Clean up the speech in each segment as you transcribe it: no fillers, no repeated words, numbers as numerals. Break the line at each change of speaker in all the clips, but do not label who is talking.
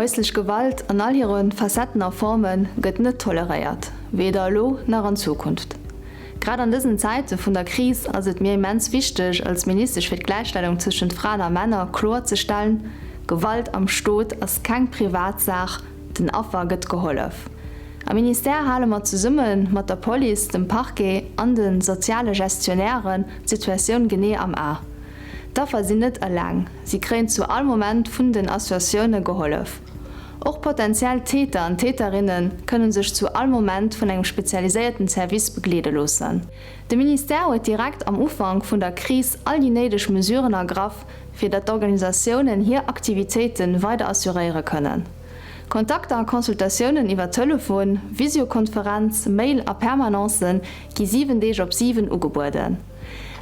Häuslech Gewalt an all hire Facetten a Forme gëtt net toleréiert, weder elo nach an Zukunft. Grad an dësen Zäite vun der Kris ass et mir immens wichteg, als Ministesch fir d'Gläichstellung tëschent Fraen a Männer kloerzestellen, Gewalt am Stot ass keng Privatsaach, den Affer gëtt gehollef. Am Ministère hale mer zesumme mat der Police, dem Parquet an de soziale Gestionnairen d'Situatioun genee am A. D'Affer sinn net eleng, si kréien zu all Moment vun den Associatioune gehollef. Och potentiell Täter an Täterinne kënne sech zu all Moment vun engem spezialiséierten Service begleede loossen. De Ministère huet direkt am Ufank vun der Kris all déi néideg Mesuren ergraff, fir datt d'Organisatiounen hir Aktivitéite weider assuréiere kënnen. Kontakter a Consultatiounen iwwer Telefon, Visiokonferenz, Mail a Permanencen gi 7 Deeg op 7 ugebueden.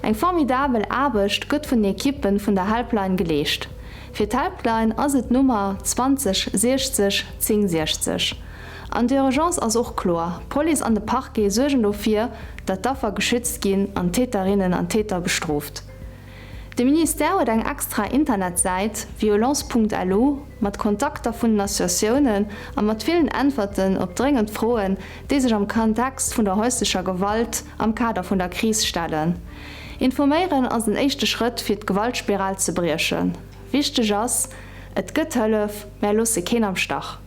Eng formidabel Aarbecht gëtt vun den Ekippen vun der Helpline geleescht. Fir d'Helpline ass et d'Nummer 20 60 10 60. An d'Urgence ass och kloer, D'Police an de Parquet suergen dofir, datt d'Affer geschützt ginn an d'Täterinnen an d'Täter bestrooft. De Ministère huet eng extra Internetsäit, violence.lu, mat Kontakter vun den Associatiounen a mat villen Äntwerten op dréngend Froen, déi sech am Kontext vun der häuslecher Gewalt am Kader vun der Kris stellen. Informéieren ass en éischte Schrëtt fir d'Gewaltspiral ze briechen. Wichteg ass, Et gëtt Hëllef, mär loosse keen am Stach.